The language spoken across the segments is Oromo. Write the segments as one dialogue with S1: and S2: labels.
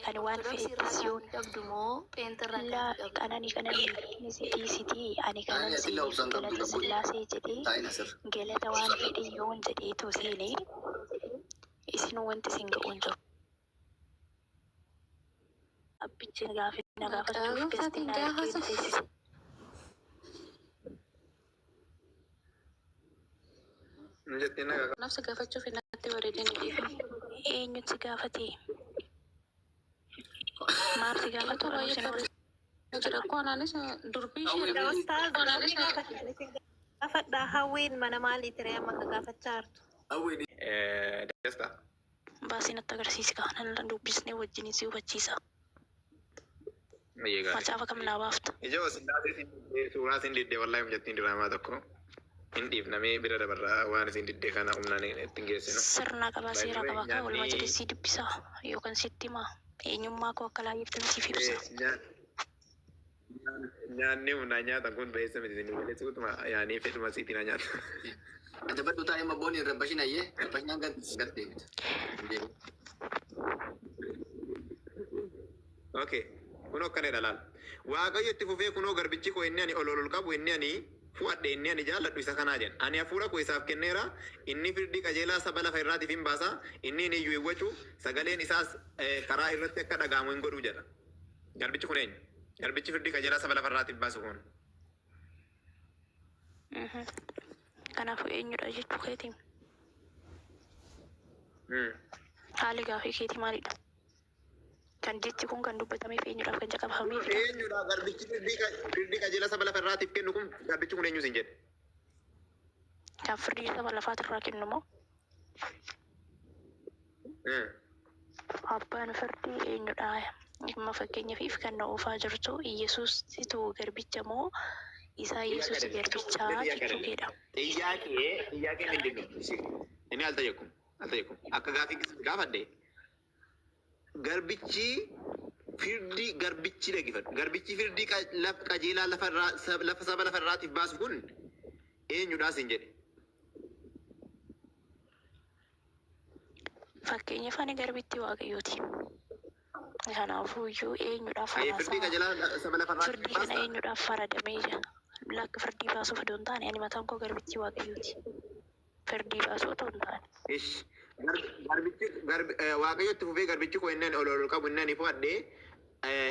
S1: Kan waan
S2: Ortodoksii irraa
S1: fe'ettis yoon
S2: gaaffii qabdu moo pheenxirraa
S1: laa
S2: gaaffii qabdu?
S1: qanani qanani dhiisitii ani kanan
S3: Qananii atilla
S1: siiniif
S3: obsaan qabdu
S1: galata
S3: gabbu'i.
S1: sillaasee jedhee
S3: Taa'in asirra.
S1: galata waan fedhe yoon jedheetoo seenee isin wanti isin ga'u hin jiru. Abbichi gaafi na
S2: Maqaa
S1: gaafachuuf gasti
S2: gooftaatiin
S1: na ergee
S2: gaafa
S1: na teessise.
S4: Jettiin nagaa
S2: Nafsi gaafachuuf natti bareedee ni dhiifama.
S1: Eenyutu si gaafate? Maaf si gaafatu
S2: Namoota
S1: anuu
S2: baay'ee
S1: sin
S2: barreessaa jira. Koo anaanis durbii
S3: Hawwii
S2: ishee
S5: Yaa ustaaz namni
S2: anaanis
S5: gaafadha isin gaafadha hawwiin mana maaliiti ree amma ka gaafachaa jirtu.
S3: Hawwii
S4: Desta.
S1: Baasii natti agarsiisi kaa nan dubbisnee wajjin si hubachiisa.
S4: Baay'ee gaarii.
S1: Macaafa kam naa baafta?
S4: Ijoo sillaasee siin diddee suuraa siin diddee wallahi mucattiin diraamaa tokko hin dhiifnamee bira dabarraa waan isin diddee kana humnaan ittiin geessinu.
S1: Sirna qabaa
S4: By the
S1: seera
S4: way
S1: qabaa kaa walumaa
S4: nyaanni
S1: jedhee sii dubbisaa yookaan sitti himaa eenyummaa koo akka laayyiftan siif ibsa.
S4: Nyaanni humnaan nyaatan kun ba'eessa miti isin malee suutuma yaanii fedhuma siitiin haa nyaata.
S3: Adabadhu taa'ee amma booniin rabbashin ayyee rabbashinaan gad gad deebita. Hin deebiin.
S4: Okay. Kunoo akkanadha laal. Waaqayyo itti fufee kunoo garbichi koo inni ani ol ol ol qabu inni ani fu'adhe inni ani jaalladhu isa kanaa jedha. Ani hafuura koo isaaf kenneera inni firdii qajeelaa saba lafa irraatiif hin baasa inni hin iyyu hin wacu sagaleen isaas eh, karaa irratti akka dhaga'amu hin godhu jedha. Garbichi kun eenyu? Garbichi firdii qajeelaa saba lafa irraatiif baasu kun.
S1: Kanaafuu eenyudha jechuu keetii? Haalli gaafii keetii maalidha? Kan jechi kun kan dubbatameef eenyudhaaf kan caqafameefidha?
S4: Eenyudha garbichi firdii firdii qajeelaa saba lafa irraatiif kennu kun garbichi kun eenyu siin jedhe?
S1: Kan firdii saba lafaatirraa kennu moo? Abbaan firdii eenyudha? Amma fakkeenyaaf kan na oofaa jirtu Iyyasuusitu garbicha moo isaa Iyyasuus garbichaa jechuu keedha?
S4: ጥያቄ ጥያቄ ምንድን ነው? እሺ እኔ አልጠየኩም አልጠየኩም። akka gaafii gaafadhe garbichi firdii garbichi dhaggeeffadhu garbichi firdii qajeelaa lafarraa lafa saba lafarraatiif baasu kun eenyudha siin jedhe.
S1: Fakkeenyaaf ani garbitti Waaqayyooti. Kanaafuu iyyuu eenyudhaaf
S4: Ayyee firdii
S1: haasaa
S4: qajeelaa saba lafarraatiif
S1: firdii kana
S4: baasta?
S1: eenyudhaaf faradamee jira? Lakka firdii baasuuf otoo hin taane ani mataan koo garbittii Waaqayyooti. Firdii baasuu otoo hin taane.
S4: Ish garbichi garbi Waaqayyo itti fufee garbichi koo inni ani ol ol qabu inni ani fo'adhe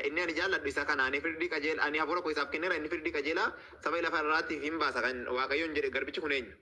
S4: inni ani jaalladhu isa kana ani firdii qajeelaa ani hafuura koo isaaf kenneera inni firdii qajeelaa saba lafarraatiif hin baasa kan Waaqayyoon jedhe garbichi kun eenyu?